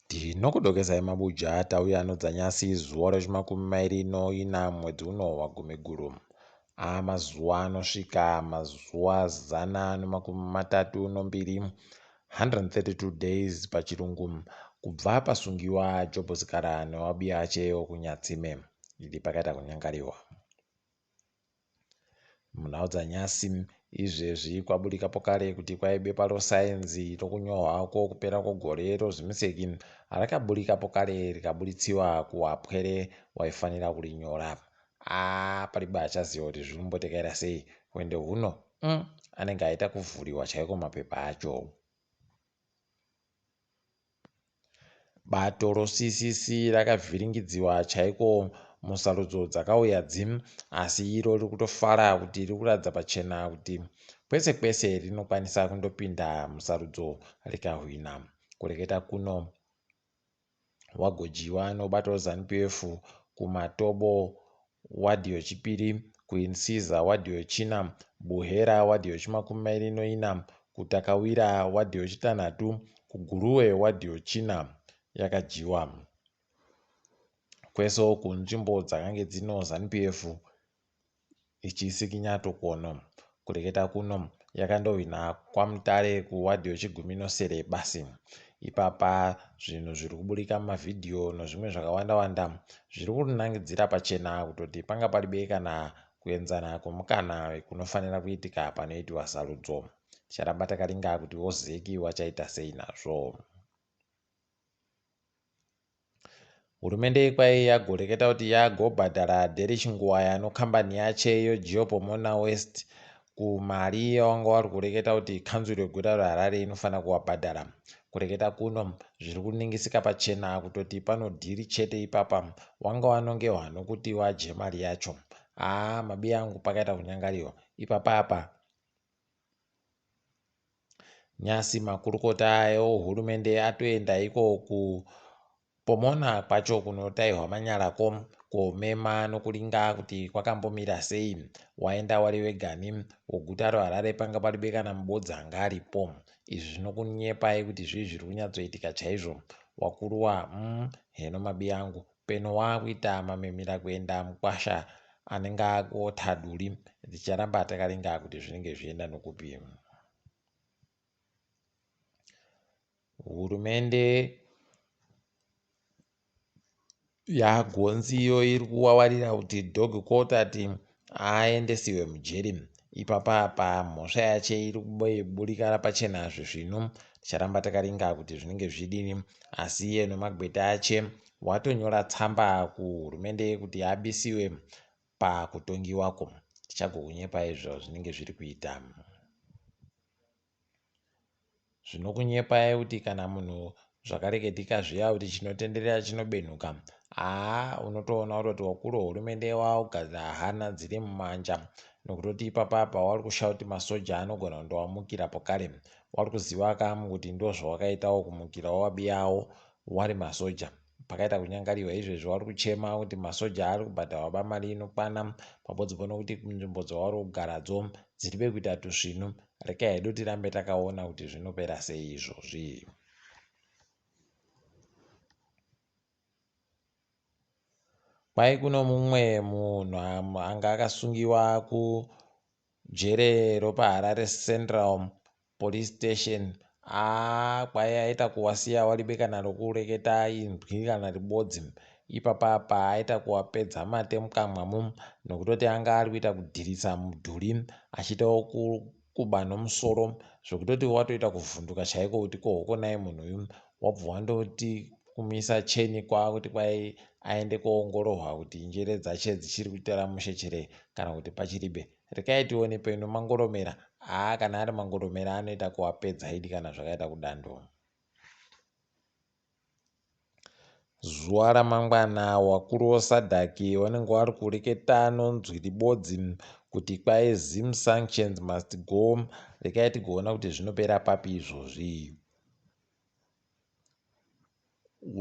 Tinokudokezai mabuja tauya nodzanyasi zuva rechimakumi mairi noina mwedzi uno waGumiguru. Amazuva anosvika mazuva 132, 132 days pachirungu, kubva pasungiwa Jobho Sikhala newabiyache wokuNyatsime. Idi pakaita kunyangariwa. Munhau dzanyasi, izvezvi kwaburika pokare kuti kwai bepa rosayenzi rokunyohwa kwokupera kwogore roZimuseki rakaburika pokare rikaburitsiwa kuwapwere waifanira kurinyora. Aa paribe achaziva kuti zviri kumbotekaira sei hwende huno umm anenge aita kuvhuriwa chaiko mapepa acho. Bato roCCC rakavhiringidziwa chaiko musarudzo dzakauya dzi, asi iro riri kutofara kuti riri kuratidza pachena kuti kwese kwese rinokwanisa kundopinda musarudzo rikahwina. Kureketa kuno wagojiwa nobato reZanu-PF kuMatobo wadhi yochipiri, kuInsiza wadhi yochina, Buhera wadhi yochimakumi mairi noina, kuTakawira wadhi yochitanhatu, kuGuruwe wadhi yochina yakadyiwa. Kwese uku nzvimbo dzakange dzino Zanu-PF ichisikinya tokono. Kureketa kuno yakandohwina kwaMutare kuwadhi yochigumi nosere basi. Ipapa zvinhu zviri kuburika mumavhidhiyo nozvimwe zvakawanda-wanda zviri kunangidzira pachena kutoti panga paribe kana kuenzana kwemukana kunofanira kuitika panoitiwa sarudzo. Ticharamba takaringa kuti woZeki wachaita sei nazvo. Hurumende kwai yagoreketa kuti yagobhadhara Derish Nguwaya nokambani yache yoGeo Pomona West kumari yawanga wari kureketa kuti kanzuru yeguta reHarare inofanira kuwabhadhara. Kureketa kuno zviri kuningisika pachena kutoti pano dhiri chete ipapa wanga wanongewa nokuti wadye mari yacho. Haa mabiyangu pakaita kunyangariwa ipapa apa. Nyasi makurukota ehurumende atoenda iko kuPomona kwacho kunotaihwa manyara ko komema nokuringa kuti kwakambomira sei. Waenda wari wegani woguta roHarare panga paribe kana mubodzi anga aripo. Izvi zvinokunyepai kuti zvii zviri kunyatsoitika chaizvo. Wakuruwa umm heno mabiyangu peno wakuita mamemira kuenda mukwasha anenge akota duri. Ticharamba takaringa kuti zvinenge zvichienda nokupi. Hurumende yaGonzi iyo iri kuwawarira kuti Dog Coltart aendesiwe mujeri. Ipapa apa mhosva yache iri kuburika pachena zvisvinu. Ticharamba takaringa kuti zvinenge zvidini asi iye nemagweta ache watonyora tsamba kuhurumende kuti abisiwe pakutongiwako. Tichagokunyepai zvazvinenge zviri kuita. Zvinokunyepai kuti kana munhu zvakareketika zviya kuti chinotenderera chinobenhuka haa unotoona kutoti wakuru wehurumende wakugadzira hana dziri mumanja nokutoti ipapa apa wari kushaya kuti masoja anogona kundowamukira pokare wari kuziva kamu kuti ndozvawakaitawo kumukirawo wabiyawo wari masoja Pakaita kunyangariwa izvezvi wari kuchema kuti masoja ari kubhadharwa ba mari inokwana pabodzipo nokuti nzvimbo dzawari kugaradzo dziribe kuita tusvinu. Rekai hedu tirambe takaona kuti zvinopera sei izvozvi. Kwai kuno mumwe munhu anga akasungiwa kujere ropaHarare Central Police Station haa kwai aita kuwasiya waribe kana rokureketa inzwi kana ribodzi ipapa apa aita kuwapedza mate mukamwa mu nokutoti anga ari kuita kudhirisa mudhuri achiitawo kuba nomusoro zvekutoti watoita kuvhunduka chaiko kuti ko hokonai munhu uyu wabva wandoti kumisa cheni kwakuti kwai aende koongororwa kuti njere dzache dzichiri kutera mushe chere kana kuti pachiribe Rekai tione peno mangoromera haa kana ari mangoromera anoita kuwapedza idi kana zvakaita kudando. Zuva ramangwana wakuru woSADC wanenge wari kureketa nonzwi ribodzi kuti kwai Zim sanctions must go. Rekai tigoona kuti zvinopera papi izvozvi.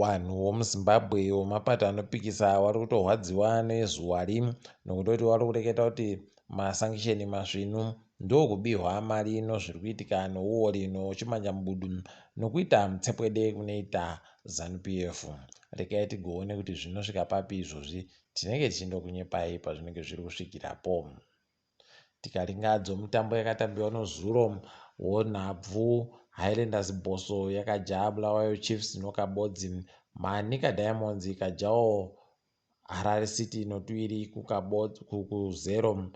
Wanhu womuZimbabwe wemapato anopikisa wari kutorwadziwa nezuwari nokutoti wari kureketa kuti masankisheni masvinu Ndokubihwa mari nozviri kuitika nouwori nochimanjamubudu nokuita mutsepwede kunoita Zanu PF. Regai tigoone kuti zvinosvika papi izvozvi tinenge tichindokunyepai pazvinenge zviri kusvikirapo. Tikaringa dzomutambo yakatambiwa nozuro wonhabvu Highlanders Bosso yakaja Bulawayo Chiefs nokabodzi Manica Diamonds ikajawo Harare City notuviri kuzero.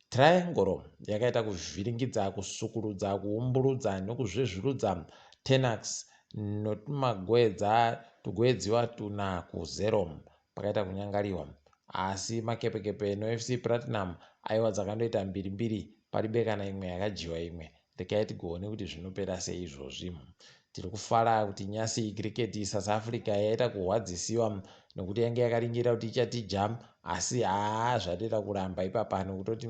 Triangle yakaita kuvhiringidza, kusukurudza, kuumburudza nokuzvezvurudza Tenax notumagoedza tugoedziwa tuna kuzero. Pakaita kunyangariwa. Asi Makepekepe noFC Platinum aiwa dzakandoita mbiri mbiri paribe kana imwe yakadyiwa imwe. Regai tigoone kuti zvinopera sei izvozvi. Tiri kufara kuti nyasi cricket South Africa yaita kuhwadzisiwa nokuti yange yakaringira kuti ichatija asi haa zvatoita kuramba ipapa nokutoti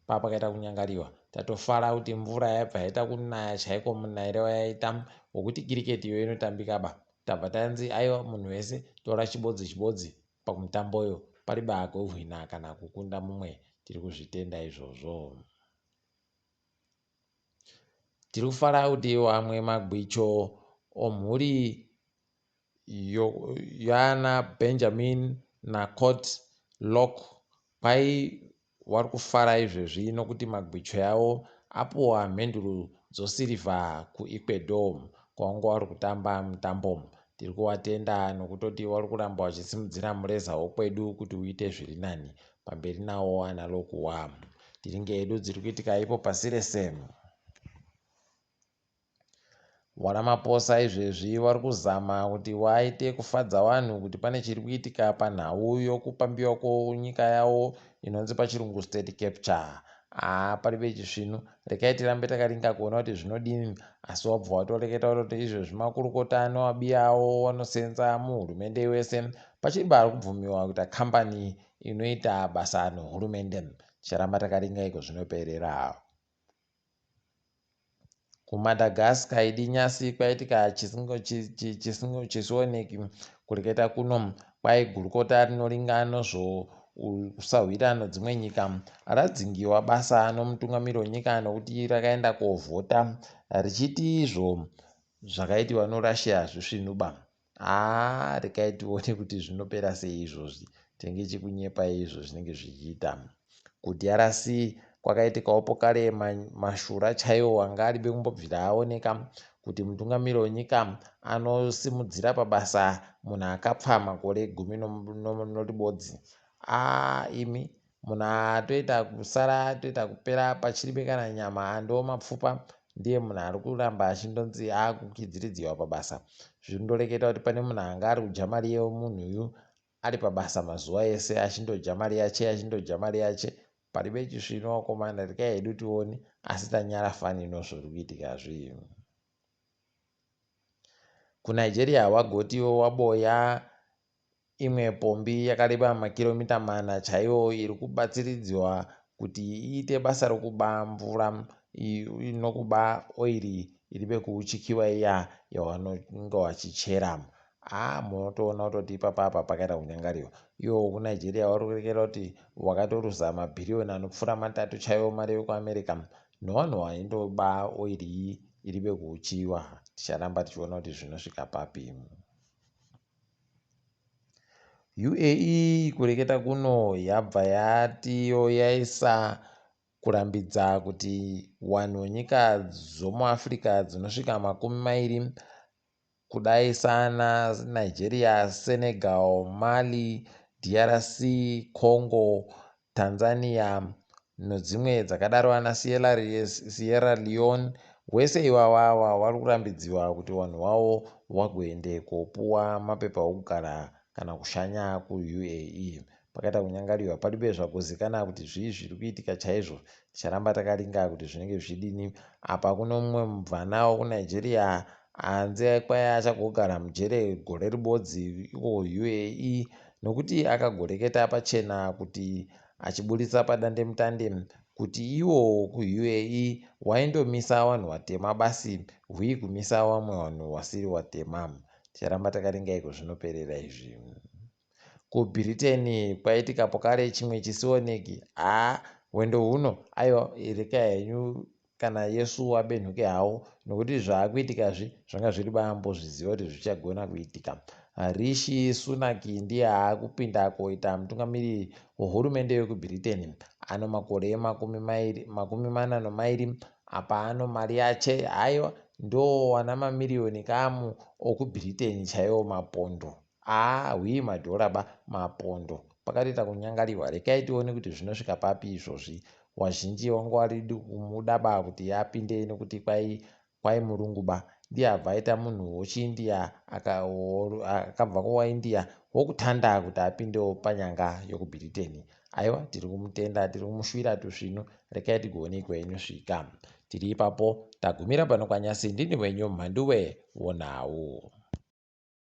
pakaita kunyangariwa. Tatofara kuti mvura yabva yaita kunaya chaiko munayiro wayaita wokuti cricket iyo inotambika ba. Tabva tanzi aiwa munhu wese tora chibodzi chibodzi pamutamboyo paribe agohwina kana kukunda mumwe. Tiri kuzvitenda izvozvo. Tiri kufara kuti amwe magwicho omhuri yaana Benjamin naCort Locke kwai wari kufara izvezvi nokuti magwicho yavo apuwa mhenduro dzosirivha kuEcuador kwavanga vari kutamba mutambo. Tiri kuvatenda nokutoti vari kuramba vachisimudzira mureza wokwedu kuti uite zviri nani. Pamberi nawo ana Lokuwa. Tiri ngedu dziri kuitika ipo pasi rese. VaRamaphosa izvezvi vari kuzama kuti vaite kufadza vanhu kuti pane chiri kuitika panhau yokupambiwa kwenyika yavo inonzi pachirungu state capture. Haa paribe chisvinu regai tirambe takaringa kuona kuti zvinodini asi wabva watoreketa kutoti izvezvi makurukota anoabiya avo vanosenza muhurumende wese pachiri ari kubvumiwa kuita kambani inoita basa nehurumende. Ticharamba takaringa iko zvinoperera. KuMadagascar idi nyasi kwaitika chisioneki kureketa kuno kwai gurukota rinoringa nozvousahwira nodzimwe nyika radzingiwa basa nomutungamiri wenyika nokuti rakaenda kovhota richiti izvo zvakaitiwa noRussia hazvisvinuba. Haa regai tione kuti zvinopera sei izvozvi. Tinenge chikunyepai izvo zvinenge zvichiita. KuDRC kwakaitikawo pokare mashura chaiwo anga aribe kumbobvira aoneka kuti mutungamiri wenyika anosimudzira pabasa munhu akapfa makore gumi noribodzi. Aa imi munhu atoita kusara atoita kupera pachiribe kana nyama ando mapfupa ndiye munhu ari kuramba achindonzi akukidziridziwa pabasa. Zvindoreketa kuti pane munhu anga ari kudya mari yemunhu uyu ari pabasa mazuva ese achindodya mari yache achindodya mari yache paribe chisvino wakomana regai hedu tione asi tanyara fani nozviri kuitika zvi. KuNigeria wagotiwo waboya imwe pombi yakareba makiromita mana chaiwo iri kubatsiridzwa kuti iite basa rokuba mvura nokuba oiri iri bekuuchikiwa iya yavanonge vachichera. Haa munotoona kutoti ipapa apa pakaita kunyangariwa. Iwo wekuNigeria vari kureketa kuti wakatoruza mabhiriyoni anopfuura matatu chaiwo mari yekuAmerica nevanhu vaindoba oiri iyi iri bekuuchiwa. Ticharamba tichiona kuti zvinosvika papi. UAE kureketa kuno yabva yatiyo yaisa kurambidza kuti vanhu venyika dzomuAfrica dzinosvika 20 kudai saana Nigeria, Senegal, Mali, DRC, Congo, Tanzania nedzimwe dzakadaro ana Sierra Leone wese iwawawa vari kurambidziwa kuti vanhu vavo vagoende kopuwa mapepa okugara kana kushanya kuUAE. Pakaita kunyangariwa paribe zvagozikana kuti zvii zviri kuitika chaizvo. Ticharamba takaringa kuti zvinenge zvichidini. Apa kune mumwe mubvana wekuNigeria anzi kwai achagogara mujere gore ribodzi iko UAE nokuti akagoreketa pachena kuti achiburitsa padandemutande kuti iwo kuUAE waindomisa vanhu vatema basi hwi kumisa vamwe vanhu vasiri vatema. Ticharamba takaringa iko zvinoperera izvi. KuBritain kwaitika pokare chimwe chisioneki. Haa Hwendo huno aiwa rekai henyu kana Yesu abenhuke hawo nokuti zvaakuitika zvi zvanga zviri bambozviziva kuti zvichagona kuitika. Rishi Sunak ndiye aakupinda koita mutungamiriri wehurumende yekuBritain. Ano makore 42 apa ano mari yache haiwa ndowana mamiriyoni kamu okuBritain chaiwo mapondo. Haa hwii madhora ba mapondo. Pakatoita kunyangariwa rekai tione kuti zvinosvika papi izvozvi. Wazhinji wanga waridi kumuda ba kuti apinde nekuti kwai kwai murungu ba. Ndiye abva aita munhu wechiIndia akabva kuwaIndia wokutanda kuti apindewo panyanga yokuBritain. Aiwa tiri kumutenda tiri kumushuvira tusvinu rekai tigoone kwainosvika. Tiri ipapo tagumira pano kwanyasi ndini wenyu Mhanduwe wonhau.